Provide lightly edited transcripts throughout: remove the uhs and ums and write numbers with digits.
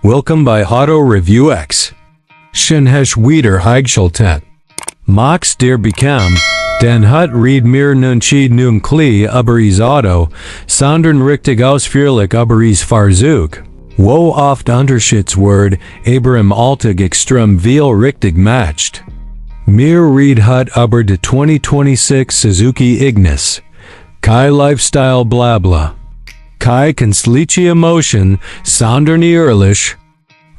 Willkommen bei AutoReviewX. Schön hast wieder eingeschaltet. Max dir bekam, den hat Reed mir nun nun Chli über is Auto, sondern richtig ausführlich über is Fahrzüg. Wo oft Unterschiedswort aber im Alltag extrem viel richtig matcht. Mir Reed hat über de 2026 Suzuki Ignis. Kei Lifestyle Blabla. Kei künstliche Emotion, sondern ehrlich.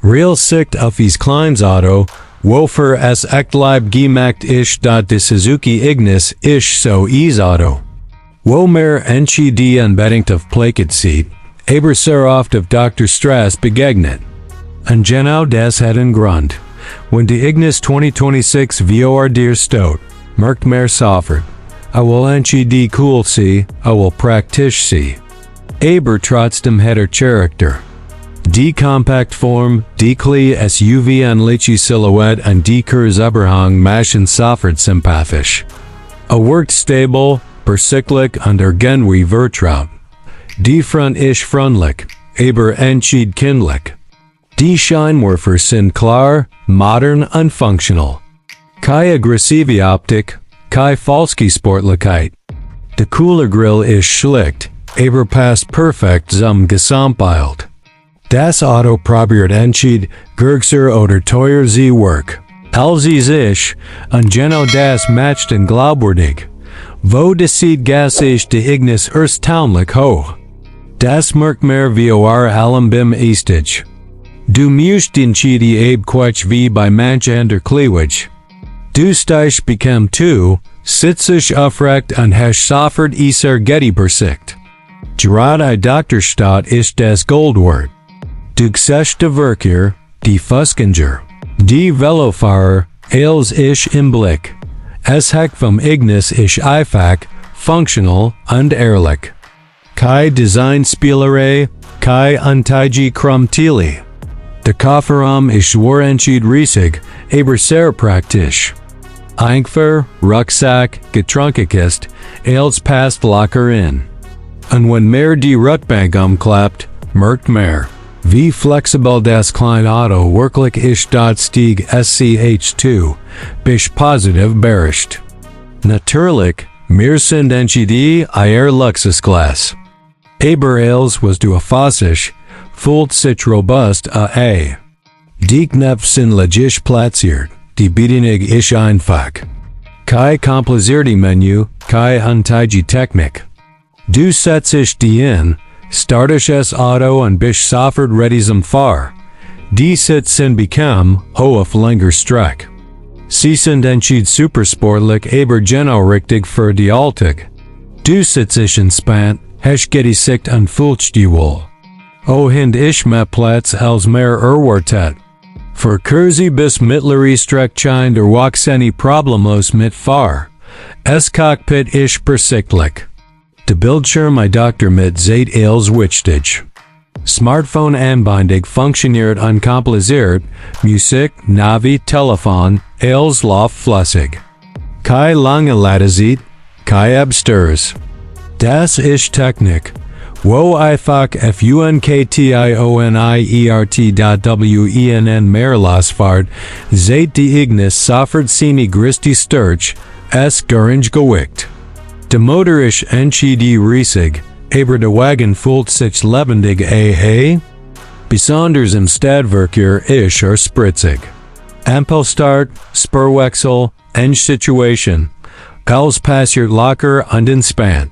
Real Sicht auf is Kleinwagen, wofür es echt lieb gemacht ist, de Suzuki Ignis isch so is Auto. Wo mehr die unbedingt auf Plaket sieht, aber sehr oft auf Dr. Stress begegnet. Und genau das hat einen Grund. Wenn die Ignis 2026 vor dir steht, merkt mehr sofort. I will die cool see, I will praktisch see. Aber trotzdem hat Charakter. Die Kompaktform, die Chli SUV anliche Silhouette und die Kurzüberhang machen sofort sympathisch. Wirkt stable, bersiclich und irgendwie vertraut. Die Front ist freundlich, aber kindlich. Die Scheinwerfer sind klar, modern und functional. Keine aggressive Optik, keine falsche Sportlichkeit. Der Coolergrill ist schlicht, aber passt perfekt zum Gesamtbild. Das Auto probiert Gürgser oder teuer sie Work. Als isch, und genau das matcht en glaubwürdig. Wo deceit gas ist die Ignis erstaunlich hoch. Das merkt mehr vor allem beim Estage. Du musst die quatsch wie bei manch ander Kliwage. Du steigst bekam tu, sitzig aufrecht und hast sofort Getty Bersicht. Gerade Dr. Stadt ist das Goldwort. Du siehst de Verkehr, die Fußgänger, die Velofahrer, als isch im Blick. Es Heck vom Ignis ist einfach, functional und ehrlich. Keine Designspielerei, keine Anteige Krummtili. Der Kofferraum ist riesig, aber sehr praktisch. Einfach, Rucksack, Getränkekist, als passt locker in. Und wenn mehr die Rückbank umklappt, merkt mehr. Wie flexibel das kleine Auto wirklich ist, stieg SCH2, bis positiv berischt. Natürlich, wir sind die Luxusklasse. Aber als was du erfassisch, fühlt sich robust a. Die Knöpfe sind logisch platziert, die Bedienung ist einfach. Keine komplizierte Menü, keine Anteige Technik. Du setzt die in, startest das Auto und bist sofort ready zum Fahr. Die Sitzen bekam, auf länger Streck. Sie sind supersportlich aber genau richtig für die Alltag. Du sitzt entspannt, hast Sicht und fühlst die wohl. Hind ich mehr Platz als mehr erwartet. Für kurze bis mittlere Streckchen der Waxeni problemlos mit Fahr. Es Cockpit ist bersichtlich. Der Bildschirm Dr. mit Zeit als wichtig. Smartphone-Anbindung funktioniert unkompliziert, Musik, Navi, Telefon, als läuft flüssig. Keine lange Ladezeit, keine Abstürze. Das ist Technik. Wo einfach funktioniert.wen Mehrlassfahrt, seit die Ignis sofort seine größte Stürze, es gering gewickt. Der Motor ist riesig, aber der Wagen fühlt sich lebendig Besonders im Stadtverkehr ist spritzig. Ampelstart, Spurwechsel, Situation. Alles passiert locker und entspannt.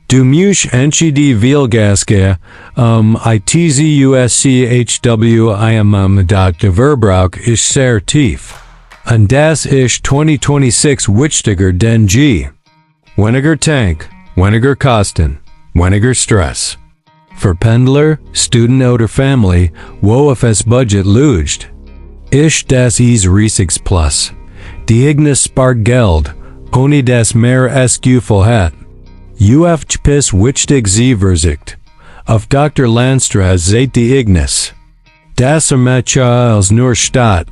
Du musst die Vielgaske, der Verbrauch ist sehr tief. Und das ist 2026 wichtiger denn je. Weniger Tank, weniger Kosten, weniger Stress. Für Pendler, Student oder Family, wo auf es Budget lugt. Ist das riesiges Plus. Die Ignis spart Geld, ohne das mehr es Gefühl hat. Bis wichtig sie Versicht. Auf Dr. Landstra seit die Ignis. Das Ermetja als nur Stadt.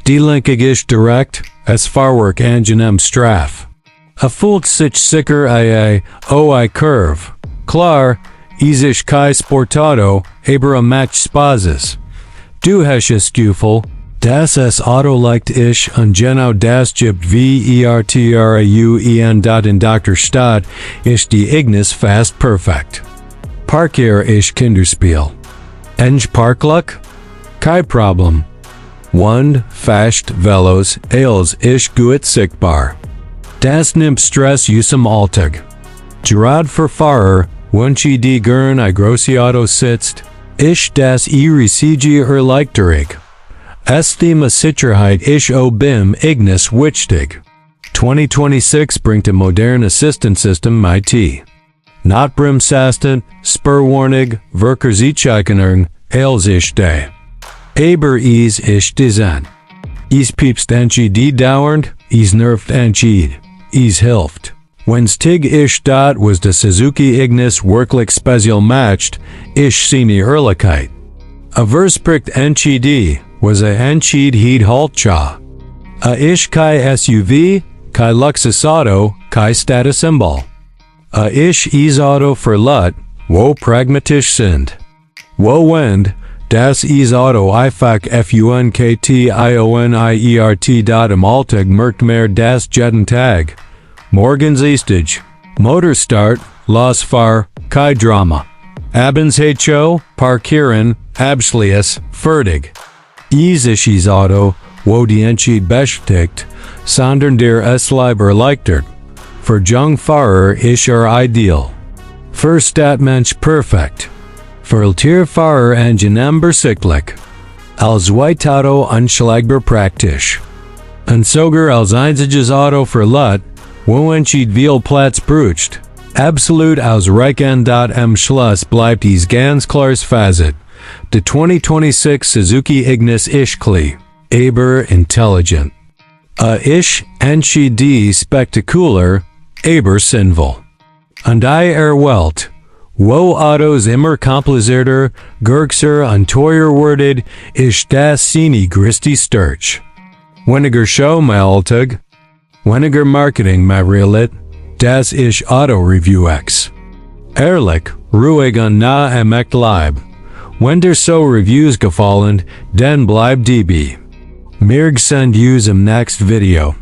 Die Linke ist direkt, es Fahrwerk angenehm straff. Fühlt sich sicher I curve. Klar, isch Kei Sportauto, aber Match Spases. Du hast es Gefühl, dass es Auto leicht ist und genau das gibt vertrauen. In Dr. Stadt ist die Ignis fast perfekt. Parkier ist Kinderspiel. Eng Parkluck? Kein Problem. Wund, fast Velos, Ailes ist gut sichtbar. Das nimmt Stress usum Alltag. Gerade für Fahrer, wunchi die gern I große Auto sitzt, ist das recg erleichtering. Es Thema Sicherheit ist bim Ignis wichtig. 2026 bringt ein modern Assistenzsystem mit. Not Bremsasten, Spurwarnig, Verkehrsicherung, Ailes ist da. Aber is ist design. Is piepst die dauernd, is nervt is hilft. Wenn's tig isch dot was de Suzuki Ignis wirklich spezial matched, isch seine Ehrlichkeit. A verspricht d was a entschied heed haltcha. A isch Kei SUV, Kei Luxus Auto, Kei Status Symbol. A isch Auto für Lut, wo pragmatisch sind. Wo wend, das Auto einfach funktioniert. Im Alltag merkt mehr das jeden Tag. Morgens Eastage, Motorstart, Losfahr, Kei Drama. Abends Ho, Parkieren, Abschließ, fertig. Isch Auto, wo die Entschied bestätigt, sondern der es lieber erleichtert. Für Jungfahrer ist ideal. Für Stadtmensch perfekt. Für Tierfahrer angenehm übersichtlich. Als Auto unschlagbar praktisch. Und sogar als einziges Auto für Lut, wo entschied viel Platz brucht. Absolut ausreichend. Am Schluss bleibt es ganz klares Fazit. De 2026 Suzuki Ignis isch Chli, aber intelligent. A isch entschied die spektakulär, aber sinnvoll. Und Welt. Wo Autos immer komplizierter, gurkser und teuerwerdet, ist das seine größte Stärke. Weniger Show mein Alltag, weniger Marketing mein Realität, das ist AutoReviewX. Ehrlich, ruhig und nah am echt Leib. Wenn dir so Reviews gefallen, dann bleib DB. Mir send yous im next video.